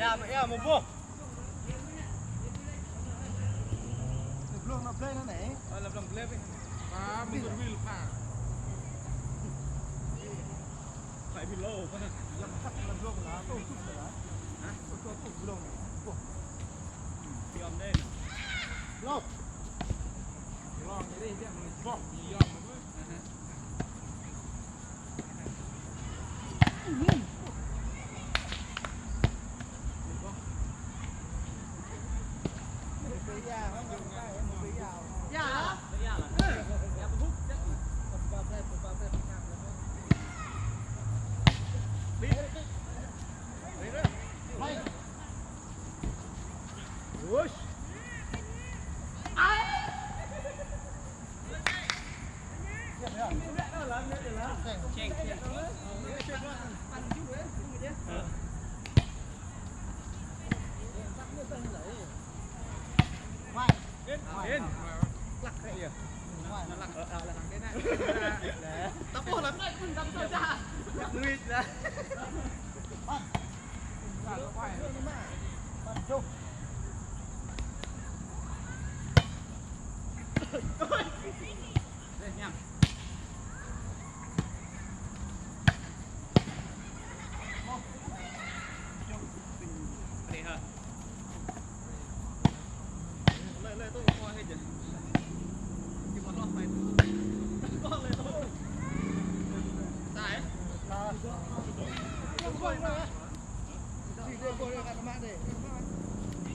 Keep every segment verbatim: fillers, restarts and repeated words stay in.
Ya, ya, mơ̆ boh. Blông nă blơi nă anai. Ơ, lăm blơi ƀĕ. Pha, mơ̆ng gơ̆ wĭl pha. Phải bị lô. Lăm khăp lăm blông nă, tô tŭ nă. Hă? Tô tŭ blông nă. Boh. Yom đê nă. Blông. Blông đê, đê, blông. Boh, yom.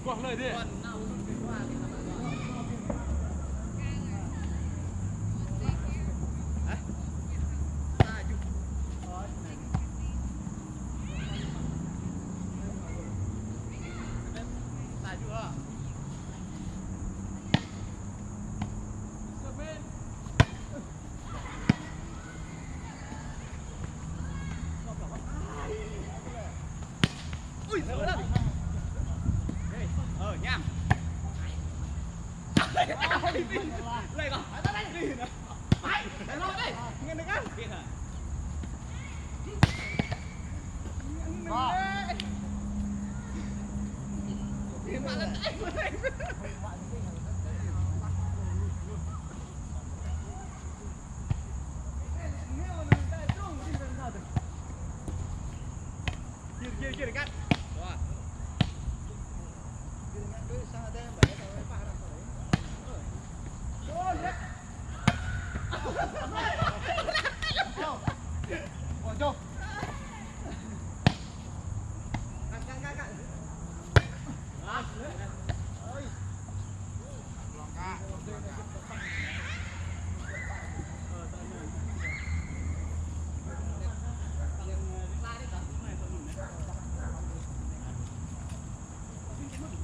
Boh lơi đê.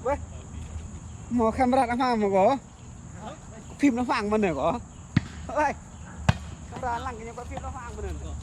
Weh, mơ̆ camera lăng hmang mơ̆ kâo? Phim lăng hmang mơ̆n kâo? Ơi, camera lăng kơ ñu, phim lăng hmang mơ̆n kâo?